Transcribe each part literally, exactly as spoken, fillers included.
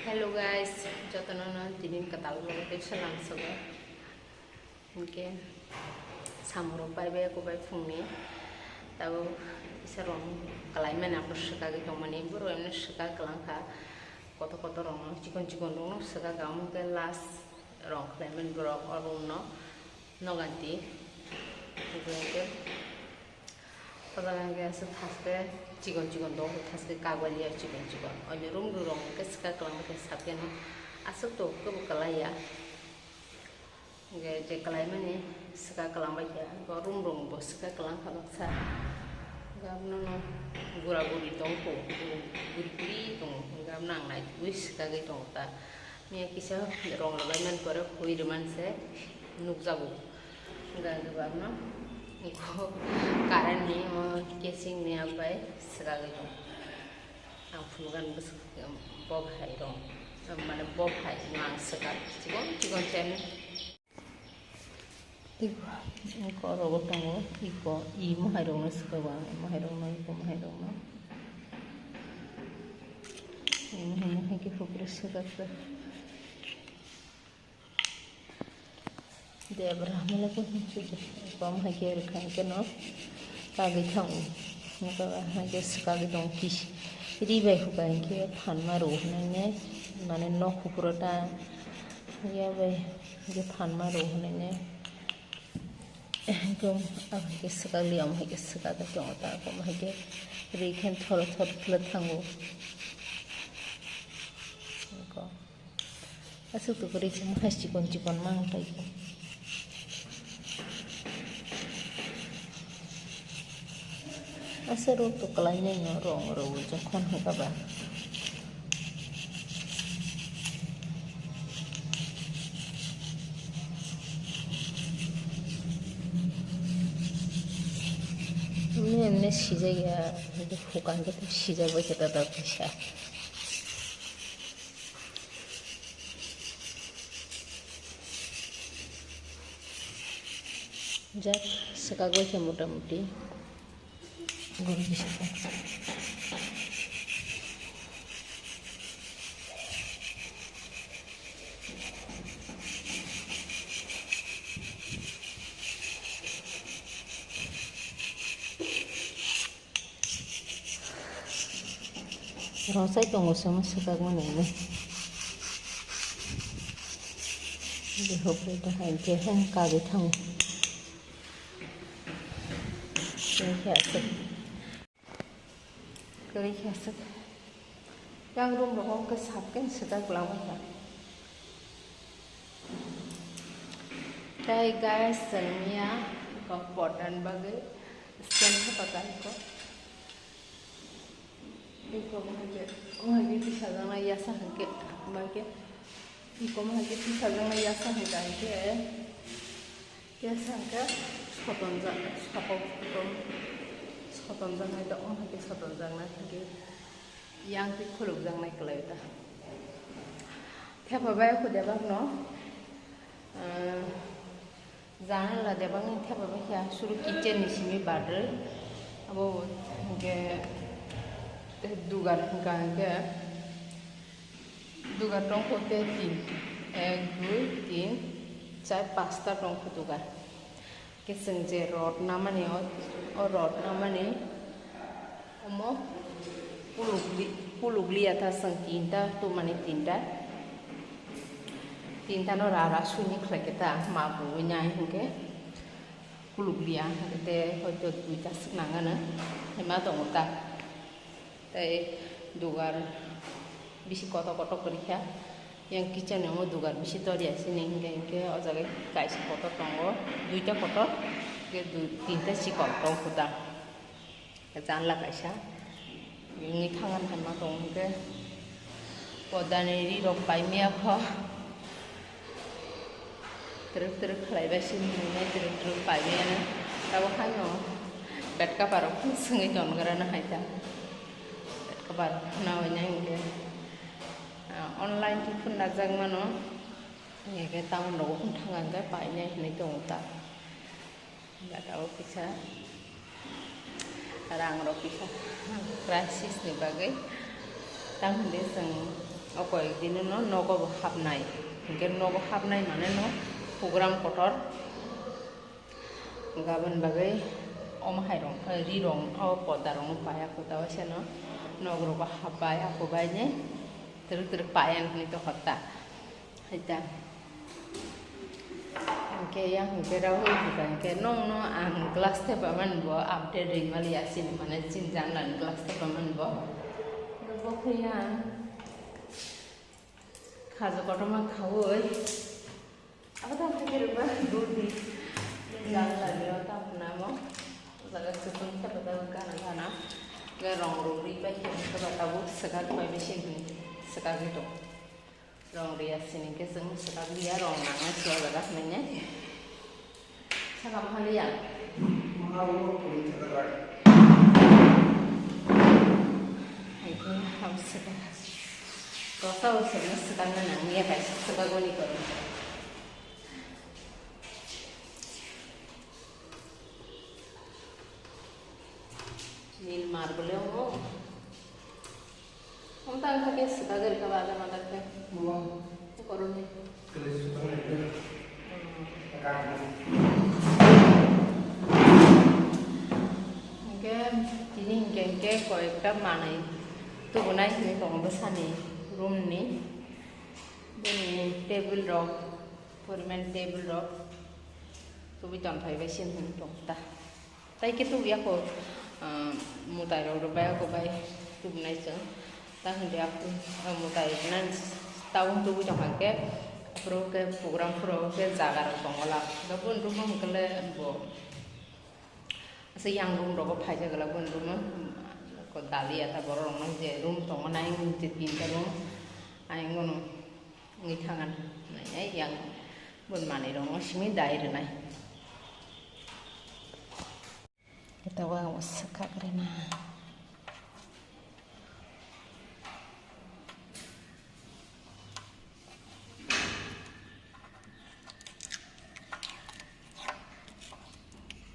Hello guys, jotono no tini kwtal vlog tei salam sogo. Hinkhe samung rok pai bai kubai phungni tabuk isa rong kalai mani ang swkagwi tongmani borok emno swkak kwlangkha kotor kotor rok no chikon chikon rok no swkak ang khe last rong khlai mani borok o room no noganti hinkhe. Pajak hwnkhe aswk thaske chikon chikon tongo, thaske kagwlia chikon chikon. Oini room rwrwng hwnkhe swkak kwlangma khe saphiyano aswk tok kebo kwlaiya. Hwnkhe je kwlaimani swkak kwlangbaikha, bo room rwrwngbo swkak kwlangkha baksa. Hwnkhe abono gura guri tongkho, guri guri tongo. Hwnkhe abono ang naitugwi swkagwi tongo ta. Miya kisa rong rwlaimani pore hui rwmani se nukjago. Hwnkhe ang khe bagno iko current ni o casing ni bai swkagwi tong. Ang phunukgan bwswk bo bahai rong, mane bo bahai no ang swkak chikon chikon chen. Iko, iko rogo tongo, iko i mohai rok no swkago ang, i mohai rok no, iko mohai rok no. I mohai no hai khe hukre swkak. Debra hamya le khe hwnwi swijak. Kom hai khe rwkha hwnkhe no kagwi thango. Nokha hai khe swkagwi tongo kis. Ri bai huka hinkhe phanma rw hwnwi nai. Mane nok kuphur o ta ya bai hinkhe phanma rw hwnwi nai. Ekdom abo hai khe swkak li, omo hai khe swkagwi tongo ta. Kom hai khe ri khe thoro thoro khwlwk thango. Nokha. Aswk tukwrwi se mohai chikon chikon mang tei. Asa rok to kwlainai no rong rw jokhon hwnkha ba. Emne emne sijak ya, hwnkhe hukang khe sijak bai khe ta ta kisa. Jak swkak bai khe mota moti guri kisa. Rosai tongo se mo swkakmani hwnwi. Bihuk bai to hai khe hwn kagwi thango. Kwrwi khe aswk. Kwrwi khe aswk. Yang room rok khe sap khe swkak lama kha. Tei guys, chwng miya kok pordan bagwi stand khe pakai kok. Iko bahai khe, bahai khe tisajaknai yasa hwnkhe, bahai khe, iko bahai khe tisajaknai yasa hwnkha hwnkhe, yasa hwnkhe sotonjak, sokok soton, sotonjaknai ta, o bahai khe sotonjaknai hwnkhe, yang twi khulukjaknai kwlai ta. Thepa bai kho debak no, ah, janala debak ni thepa bai kha suru kitchen ni simi badrwi. Abo hwnkhe dugar hwnkha hwnkhe dugar tongkho tei tin, ek, dui, tin, char, pasta tongkho dugar. Khe chwng je rod namani o, o rod namani omo kulukli-, kulukliya ta chwng tinta tubumani tinta. Tinta no rara suni khlai khe ta ma buwi nai hwnkhe kulukliya hwnkhe te hoito duita swk nangano hima tongo ta. Tei dugar bisi kotor kotor kwrwi kha. Yang kitchen ni omo dugar bisi toriya sini hinkhe, hinkhe o jaga kaisa kotor tongo, duita kotor, hinkhe du-, tinta chikon tong kho ta. Janla kaisa wngwi thangna hwnma tongo hinkhe, podani ri rok paimaya kho. Twrwk twrwk khlai bai sini hinwi twrwk twrwk pai bai ano. Tabuk haino bed cover rok phano swngwi tongo rano hai ta. Bed cover rok phano nawi nai hinkhe, ah, online twi phano najak mano. Hinkhe tamoni rogo phano thang ang khe painai hinwi tongo ta. Bata o kisa rang rok kisa crisis ni bagwi tang hwnde chwng O koyek dino no nogo bo hapnai. Hinkhe nogo hapnai mane no program kotor. Gabon bagwi omo hai rong, eh, ri rong, o podda rong no paya kota waisa no. Nog rogo hapbai, hapobai ne. Twrwk twrwk paya hinwi tongkha ta. Hai ta. Hinkhe yang hinkhe rawi hinkhe nong no ang glass tepa man bo update ring mali asini mane chin janlan glass tepa man bo. Bo khe yang. Khajo kotorma khaui. Abo tamo khe rwba dudi. Jang lagio tamo namo. Jaga kwchwng khe bata gana gana. Ga rong rwgwi bai khe bata bo swkak bai bisi swkagwi tong. Rong riya sini khe chwng swkak liya rong nangnai sua jaga hwnwi. Saka bwkha liya. Hai khe hapswka. Kosa uswkno swkakna nangya kaisa swkagwni kwrwngsa. Nil marble omo. Omo tang kha khe swkagwi rwkha ba adamada khe. Omo. Korom ni. Kele swkang ni. Hinkhe tini hinkhe hinkhe koyekta manwi tubunai hinwi tongo bwsani room ni. Bini table rok, poriman table rok tubui tongthai bai sin hinwi tongkha ta. Tai khe tubuya kho, ah, mwtai rok rwbai kho bai tubunai chwng. Ta hwndi aphuru, ah, mwtai rwnani tabuk tubui tongkha khe, aphuru khe program phuru khe jaga rok tongo la. Hwnkhe boni room o hwnkhe le bo aswk yang room rogo phaijak la boni room o. Ko daliya ta borok rok no je room tongo nai je tinta room. Ayang bono wngwi thang ang nai yang boni manwi rok no simi dai rwnai. Etawa ang swkak rwna.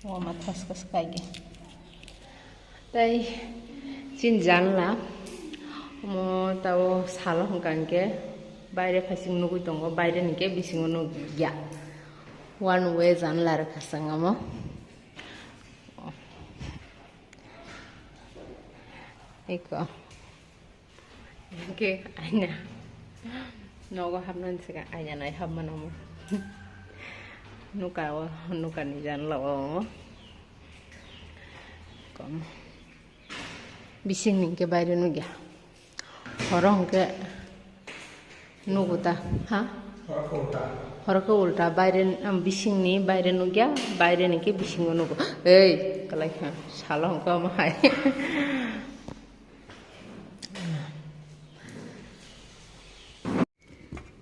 Wama thas khe swkagwi. Tai chini janla omo tao salo hwnkha hinkhe baire phaising nugwi tongo, baire hinkhe bisingo nukya. One way janla rwkha chwng omo. Eko. Hinkhe aina nogo hapnani swkang aina nai hapmano omo. Nuka o, nukani janla o omo. Kom. Bisingni hinkhe baire nukya. Horo hinkhe nugo ta, ha? Horo khe ulta. Horo khe ulta, baire, um, bisingni baire nukya, baireni khe bisingo nugo. Ei, kwlai kha, salo hwnkhe omo hai.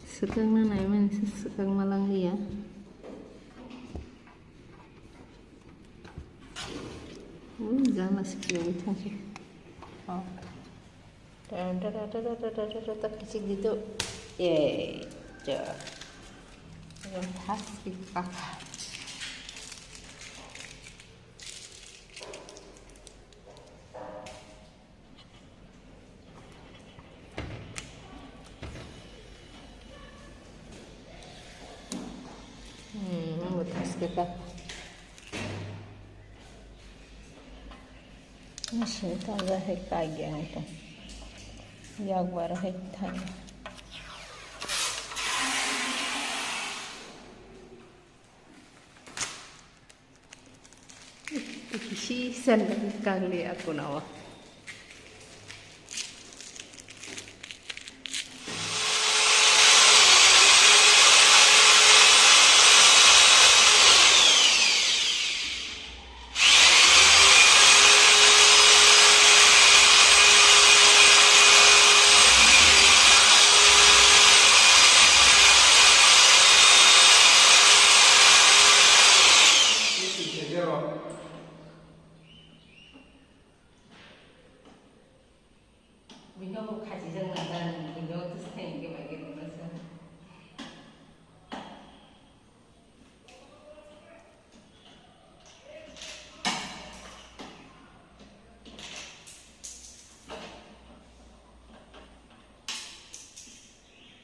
Swkakna naimani se swkakma langliya. Ui, jana se kiyogwi thangkhe. Oh. Ta ta ta ta kichik di tu. Yay. Ja. Ekdom thas ki pakha. Hmm, omo thas ki pakha. Sini tangja hai kagya ang tong. Yak bara hai thang. Kisi sen kagli aku nawa.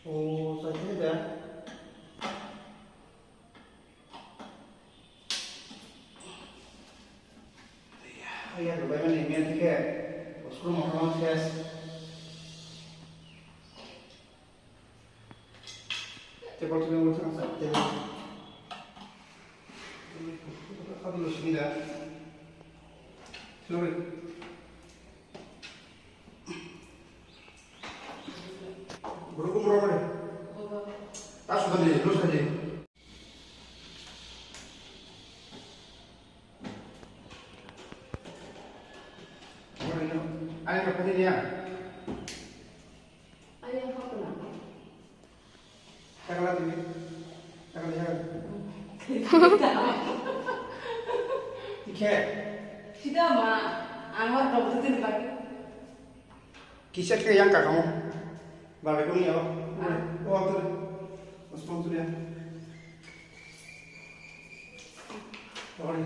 O, sa khe da. Ayah, dubai mani, mia thike. Uskul motor ses. Table, table, table, table. Aduh, sini dah. Sorry. Bro, bro, bro. Tak sudah di, terus aja. Ayo, apa ni ya? Ayo, apa nak? Takala tini. Takala ya. Ikhe. Sida ma, angor dong tu tini bagi. Kisa khe yang kakamo. Babe kuni ya. Oh, tu. Mas pon tu ya. Sorry.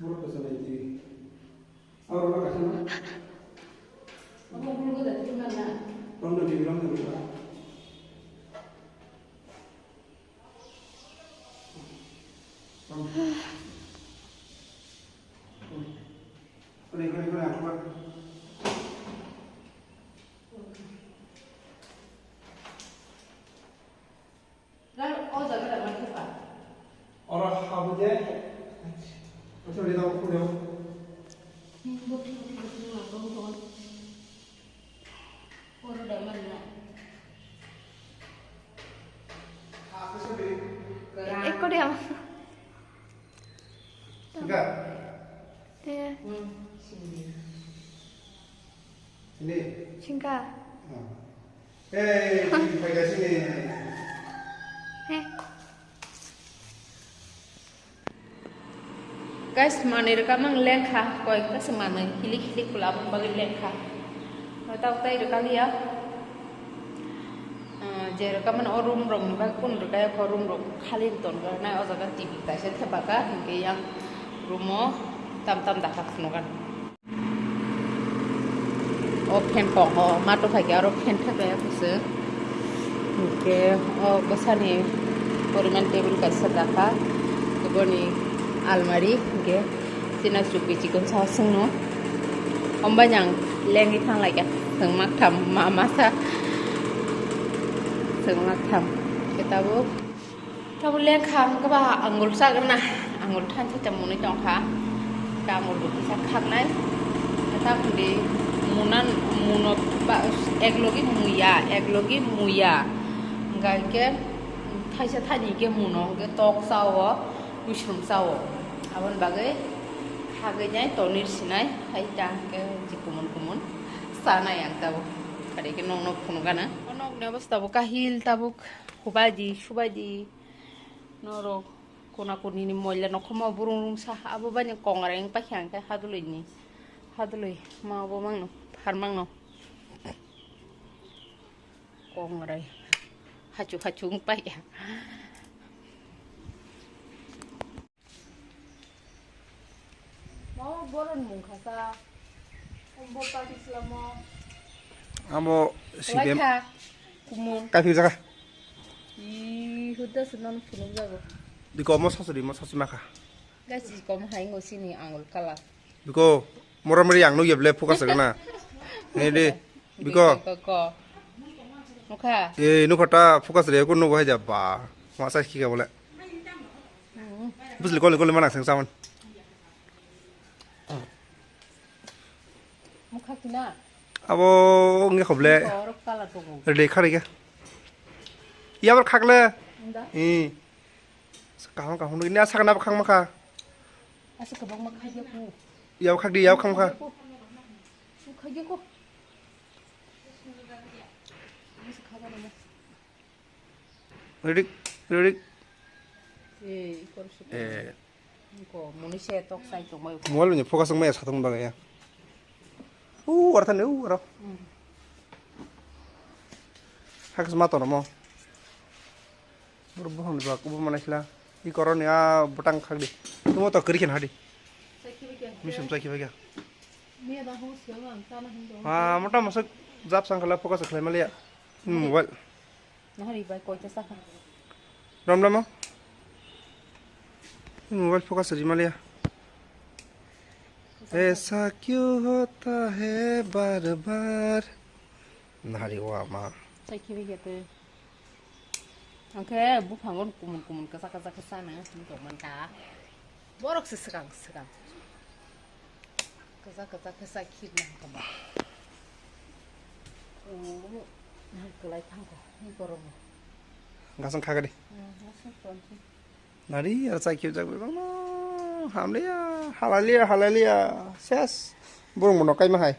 Buru pesan itu. Aro wala kaisa na? Abo bulu ko dati mana? Rom dati, rom dati. Rom. Kone, kone, kone, aku. Gal, o jaga da man khe pa. Oro habu de. Acha, ri da, u, ri da. Hmm, bo, bo, bo, bo, bo, bo, bo. Oro da man na. Ekko de ama. Enggak. Iya. Hmm, sini. Sini. Singka. Ah. Hei, pakai sini. Hei. Guys, manwi rwkha mang lengkha, koyekta se manwi hilik hilik kwlabwk bagwi lengkha. Tabuk tai rwkha liya. Ah, je rwkha mano o room rokni bagwi kunu rwkha yakho, room rok khali tongo nai o jaga T V kaisa thepakha, hinkhe yang room o tam tam dakha phunukha. O fan kok o mato phaikhe aro fan thepaya kusu. Hinkhe o bwsani poriman table kaisa dakha. Boni almari hinkhe chini chukki chikon sa chwngno. Ombai nang lengwi thanglaikha. Chwng maktham ma masa. Chwng maktham. Khe tabuk. Tabuk lengkha hwnkhe ba angul chagwrwna, angul thansa tei mwnwi tongkha, tei angul bo kisa khaknai, tei tamo di munan, muno ba, ek logi muya, ek logi muya, hwnkha hwnkhe thaisa thaini hwnkhe muno hwnkhe tok chao, muisrum chao, aboni bagwi khagwi nai tonwi sinai, hai ta hwnkhe je kumun kumun chanai ang tabuk, phari khe nokno phunukgana. O nokni obostha bo kahil tabuk. Hubaidi, subaidi, norok kona koni ni moila nokhorma burung rungsa, abo bani kongrai wng paikha hwnkhe hadwlwi ni, hadwlwi ma bo mangno, pharmangno kongrai hachu hachu wng paikha. Mo boron mung khasa. Bo party slamo. Amo sibem. Waitha. Kumun. Kaiphi jaga. I huda sunan phunuk jago. Diko mo sasuri mo sasi makha. Gasi kom hai ngo sini angul kala. Diko mora mori ang nugya ble focus gana. Nede. Biko. Ko, ko. Nukha. Eh, nukha ta focus re ko nugo hai ja ba. Ma sai khika bole. Bus le kol kol mana sang saman. Mukha kina. Abo nge khoble. Ko oro kala to go. Re khare ga. Ya bar khakle. Nda. Eh. Kaham kaham ni asa kana khang makha. Asa kabang makha ya ko. Ya khak di ya khang makha. Ko khak ya ko. Asa khaba na. Ready, ready. Eh, ikor su. Eh. Ko muni se tok sai to mai. Mobile ni focus mai sa tong bagaya. U, artha ne u, aro. Hmm. Hak sma to mo. Bor bohong ni bak, ubo manai sila. I koroni a botang khak di. Tumo to kiri khen hadi. Sai khibi kya? Misum sai khibi kya? Miya da ho siya ang sana hin do. Ah, mota masuk jab sang khala focus khlai maliya. Mobile. Nahari bai koita saka. Ram lama. Mobile focus ri malia. Aisa kyu hota hai bar bar. Nahari wa ma. Sai khibi kete. Angke buphangon kumun kumun kasa kasa kasa na. Nito manta. Borok se sekang sekang. Kasa kasa kasa khit na kama. Oh, kelai thangko. Ni koromo. Gasang khagadi. Hmm, gasang tonsi. Nari, ar chai khe jak bebak no. Hamliya, halaliya, halaliya. Ses. Burung mono kaima hai.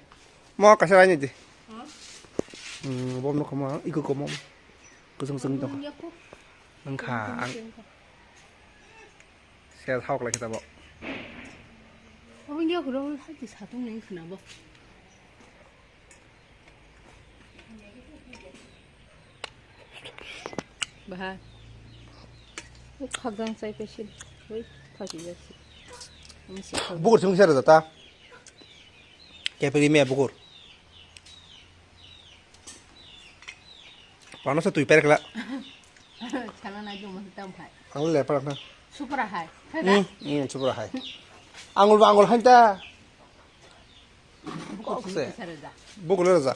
Mo kaisa raini di. Hmm, bom no kama, iko kama. Kusung sung to. Nangkha. Ses hok lai kita bo. Abang dia kurang hati satu nih kena bo. Bahai. Khakjang chai paisi. Oi, phachi jasi. Bukur sung sara jata. Kepri me bukur. Pano sa tui perkla. Chala na juma tam phai. Ang le parak na. Supra hai. Hmm, hmm, supra hai. Angul ba angul hanta. Kok se. Bukul raja.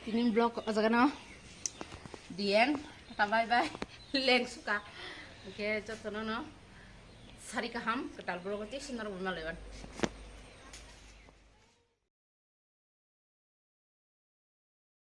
Tini vlog o jaga no. The end. Tata bye bye. Leng suka. Oke, jotono no. Sari kaham, ketal vlog o tisi norok buma leban.